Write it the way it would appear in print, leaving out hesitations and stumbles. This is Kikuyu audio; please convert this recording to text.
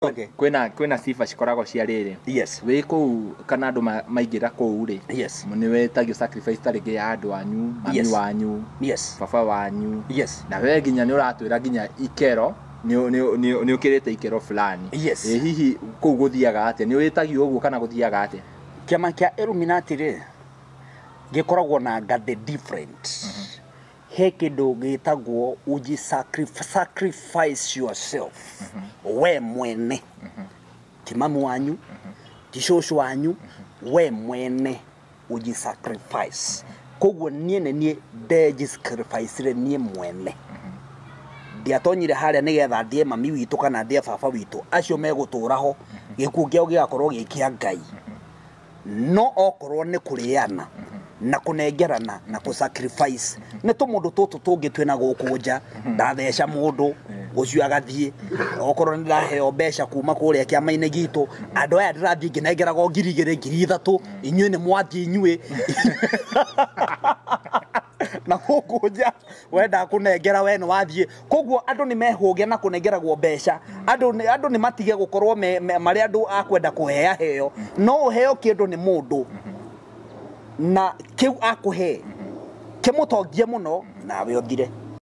Okay. Kwĩna sifa cikoragwo cia rĩrĩ. Wĩ kũu kana andũ maingĩra kũu rĩ, nĩ wetagio sacrifice ta rĩngĩ ya andũ anyu, mami wanyu, baba wanyu. Na we nginya nĩ ũratwĩra nginya ikero nĩ ũkĩrĩte ikero fulani. Ĩ hihi kũu gũthiaga atĩa? Nĩ wĩtagio ũguo kana gũthiaga atĩa? Kĩama kĩa Illuminati rĩ, gĩkoragwo na ngathĩ different. He kĩndũ gĩtagwo uji sacrifice yourself. We mwene. Ti mamu wanyu, ti cũcũ wanyu, we mwene uji sacrifice. Koguo niĩ nĩ niĩ ndeji-sacrifice-ire niĩ mwene. Ndiatonyire harĩa nĩgetha ndĩe mami witũ kana ndĩe baba witũ, acio megũtũra ho, gĩkuũ kĩao gĩgakorwo gĩ kĩa Ngai. No okorwo nĩ kũrĩana na kũnengerana na kũ sacrifice, nĩ tũmũndũ tũtũ tũngĩ twĩna gũkũ nja, ndatheca mũndũ ũcio agathiĩ, okorwo nĩ ndaheo mbeca kuma kũrĩa kĩama-inĩ gitũ, andũ aya ndĩrathiĩ ngĩnengeragwo 2000, 3000, inyuĩ nĩ mwathiĩ inyuĩ. Na gũkũ nja wenda kũnengera we nĩ wathiĩ. Koguo andũ nĩ mehũge na kũnengeragwo mbeca, andũ nĩ matige gũkorwo marĩ andũ a kwenda kũhea heo. No ũheo kĩndũ nĩ mũndũ na kĩu akũhe kĩmũtongie mũno nawe ũthire.